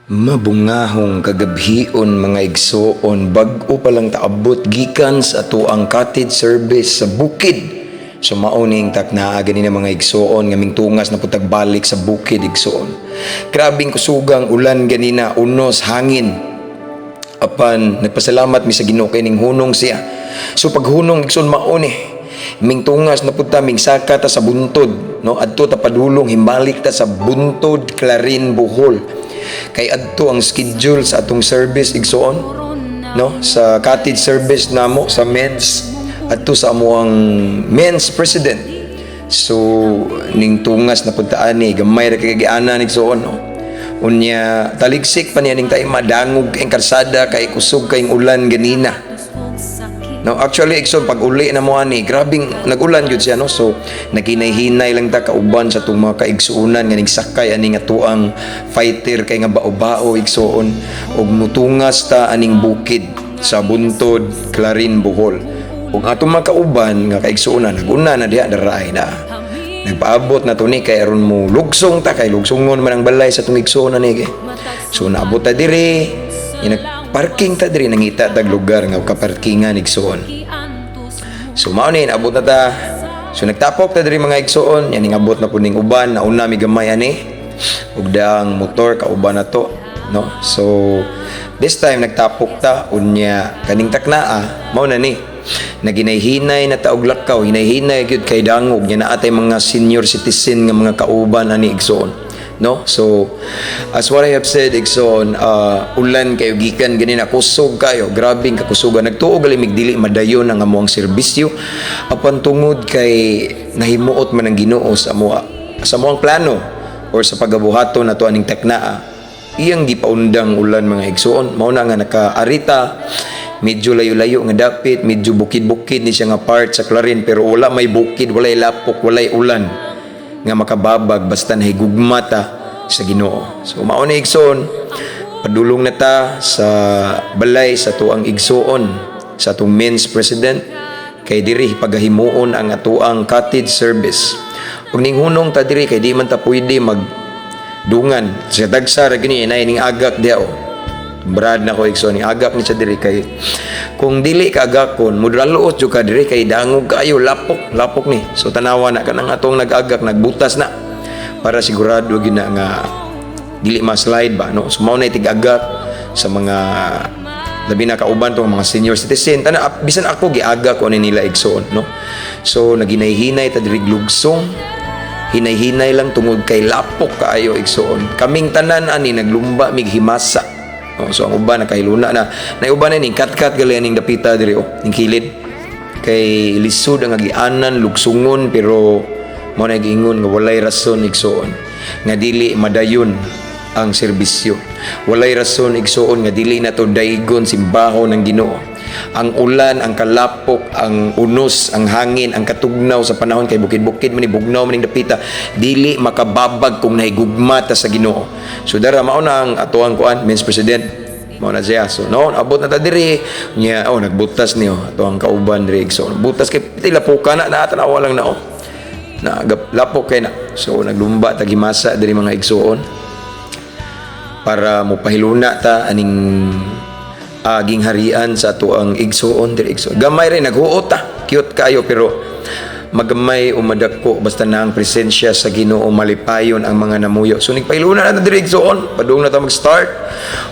Mabungahong kagabhion, mga igsoon. Bag-o pa lang taabot gikan sa atoang cottage service sa bukid. So mao ning taknaa ganina, mga igsoon, nga mingtungas na pud tag balik sa bukid, igsoon. Grabing kusugang ulan ganina, unos, hangin. Apan nagpasalamat mi sa Ginoo kay ning hunong siya. So paghunong, igsoon, mao ni. Mingtungas na pud ta, mingsaka ta sa buntod, no? Adto ta padulong, himbalik ta sa Buntod, Clarin, Bohol. Kay adto ang schedule sa atong service, igsoon, no? Sa cottage service namo sa men's, adto sa amoang men's president. So ning tungas na pud ta ani, gamay ra kay gianan, igsoon, no? Unya taligsik pa niya ning tayo, madangog kay karsada kay kusog kay ulan ganina. No, actually, igsoon, pag uli na mo ani, grabing nagulan gyud siya, no. So naghinay-hinay lang ta kauban sa atong mga kaigsuonan nga ningsakay ani nga tuang fighter kay nga bao-bao, igsoon, ug mutungas ta aning bukid sa Buntod, Clarin, Bohol. Ug atong mga kauban nga kaigsuonan naguna na diha, daraay na. Nagpaabot na to ni kay aron mo lugsong ta kay lugsongon man ang balay sa atong igsuon ani kay. So naabot ta diri, parking ta diri, nangita tag lugar nga kaparkingan, igsoon. So mao ni, naabot na ta. So nagtapok ta diri, mga igsoon, yan ning abot na pud ning uban, nauna mi gamay ani. Ug daang motor kauban na to, no? So this time nagtapok ta, unya kaning taknaa mao na ni. Naginayhinay na ta og lakaw, hinay-hinay gyud kay dangog nya naa tay mga senior citizen nga mga kauban ani, igsoon, no? So as what I have said, igsoon, ulan kayo gikan ganina, kusog kayo, grabing kakusugan. Nagtuo gali mig dili madayon ang amoang serbisyo, apan tungod kay nahimuot man ang Ginoo sa amoang plano or sa pagabuhaton nato aning taknaa, iyang gipaundang ulan, mga igsoon. Mao na nga nakaarita medyo layo-layo nga dapit, medyo bukid-bukid ni siya nga part sa Clarin, pero wala may bukid, walay lapok, walay ulan nga makababag basta nahigugma ta sa Ginoo. So mao na, igsoon, padulong na ta sa balay sa tuang igsoon, sa atong men's president, kay diri pagahimuon ang atoang cottage service. Ug ning hunong ta diri kay di man ta pwede mag dungan sa dagsa ra gini inay ning agak diha oh. Brad na ko, igsoon, ning agak ni siya diri kay kung dili ka agakon mudraluot jud ka diri kay dangog kaayo, lapok lapok ni. So tanawa na kanang atong nag-agak, nagbutas na para sigurado gina nga dili ma-slide ba, no? So mao na tig-agak sa mga labi na kauban tong mga senior citizen tana, bisan ako giagak ko ani nila, igsoon, no? So naginayhinay ta diri, lugsong, hinay-hinay lang tungod kay lapok kaayo, igsoon. Kaming tanan ani naglumba mig himasa, no? So ang uban nakahiluna na na, uban na ning katkat gali ning dapita diri oh, ning kilid kay lisod ang agianan, lugsungon, pero mao na giingon nga walay rason, igsoon, nga dili madayon ang serbisyo. Walay rason, igsoon, nga dili na to daygon simbahon ng Ginoo. Ang ulan, ang kalapok, ang unos, ang hangin, ang katugnaw sa panahon kay bukid-bukid man ni, bugnaw man ning dapita, dili makababag kung nahigugma ta sa Ginoo. So dara mao na ang atoang kuan, men's president. Mao na siya. So no, abot na ta diri. Nya oh, nagbutas niyo ato ang kauban diri. So butas kay tilapukan na na, tanawa lang na oh. Na lapok kay na. So naglumba ta gimasa diri, mga igsoon, para mopahiluna ta aning aging harian sa atoang igsoon diri, igsoon. Gamay rin naghuot ta. Cute kayo pero magamay o madako basta na ang presensya sa Ginoo, malipayon ang mga namuyo. So nagpahiluna na ta diri, igsoon. Padung na ta mag-start.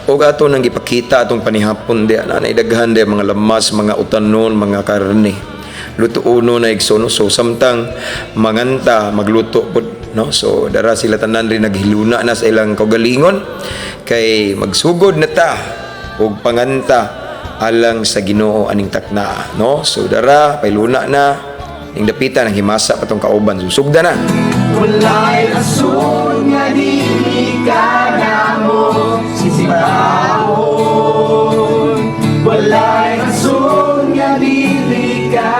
Og ato nang gipakita atong panihapon di na daghan di mga lamas, mga utanon, mga karne. Lutuono na, igsoon, no? So samtang manganta, magluto pud, no? So dara sila tanan rin naghiluna na sa ilang kaugalingon kay magsugod na ta og panganta alang sa Ginoo aning takna, no? So dara pailuna na ning dapita nang himasa patong kauban. So sugda na. Walay rason nga dili ka namo simbahon. Walay rason nga dili ka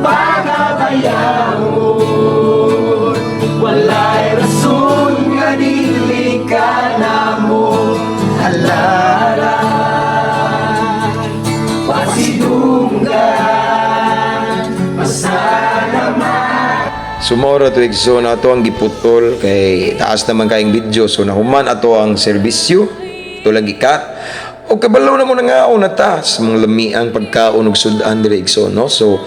pagabayahon. Walay rason nga dili ka namo halaran. Pasidunggan, pasalamat. So mao ra to, igsoon, ato ang giputol kay taas naman kayong video. So nahuman ato ang serbisyo, ito lang gikat. O kabalo na mo na nga na ta sa mga lamiang pagkaon ug sudan dire, igsoon, no. So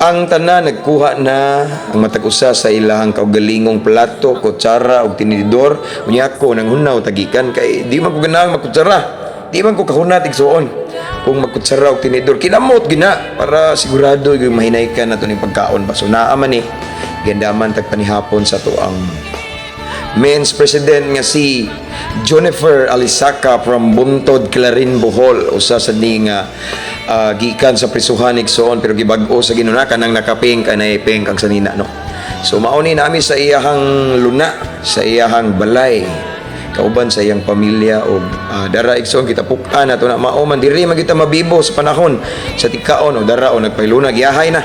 ang tanan nagkuha na ang matag usa sa ilahang kaugalingong plato, kutsara ug tinidor. Unya ako nang hunaw tagikan kay di man ko ganahang magkutsara. Di man ko kahunat, igsoon, kung magkutsara og tinidor, kinamot gina para sigurado yung mahinay ka na to ning pagkaon ba. So naa man ni gandaman tag panihapon sa to ang men's president nga si Jennifer Alisaka from Buntod, Clarin, Bohol, usa sa ni nga gikan sa prisuhan, igsoon, pero gibag-o sa Ginoo kanang nakapink, anay pink ang sanina, no. So mao ni nami sa iyahang luna, sa iyahang balay, kauban sa iyang pamilya og dara, igsoon, kita pukan ato na mao man diri man kita mabibo sa panahon sa tikaon. Og dara o nagpahiluna, giyahay na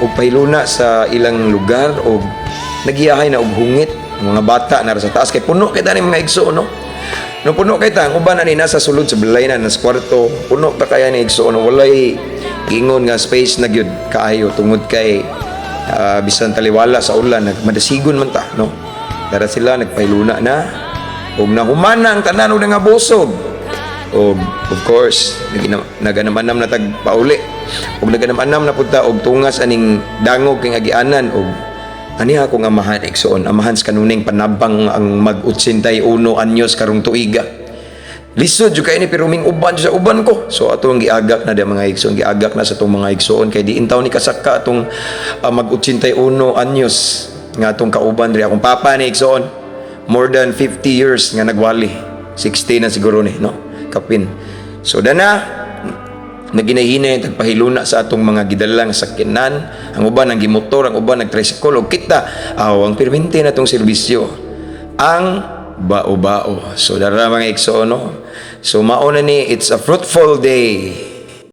og pahiluna sa ilang lugar og nagiyahay na og hungit ang mga bata na sa taas kay puno kay tani, mga igsoon, no. No, puno kay ta ang uban ani nasa sulod sa balay na nasa kwarto, puno ta kaya ni, igsoon, no? Walay giingon nga space na gyud kaayo tungod kay bisan taliwala sa ulan, nagmadasigon man ta, no. Dara sila nagpahiluna na ug nahumana ang tanan og nangabusog og of course naganam-anam na tag pauli ug naganam-anam na pud ta og tungas aning dangog king agianan. Og ani akong amahan, igsoon, amahan sa kanuning panabang ang mag 81 anyos karong tuiga. Lisod jud kay ni pero ming uban jud sa uban ko. So ato ang giagak na di, mga igsoon, giagak na sa atong mga igsoon kay di intaw ni kasaka atong mag 81 anyos nga atong kauban diri. Akong papa ni, igsoon, more than 50 years nga nagwali, 60 na siguro ni, no, kapin. So dana naginahinay tagpahiluna sa atong mga gidala nga sakyanan, ang uban ang gimotor, ang uban nag-tricycle, ug kita aw ang permente na tong serbisyo ang bao-bao. So dara, mga igsoon, no. So mao na ni, it's a fruitful day.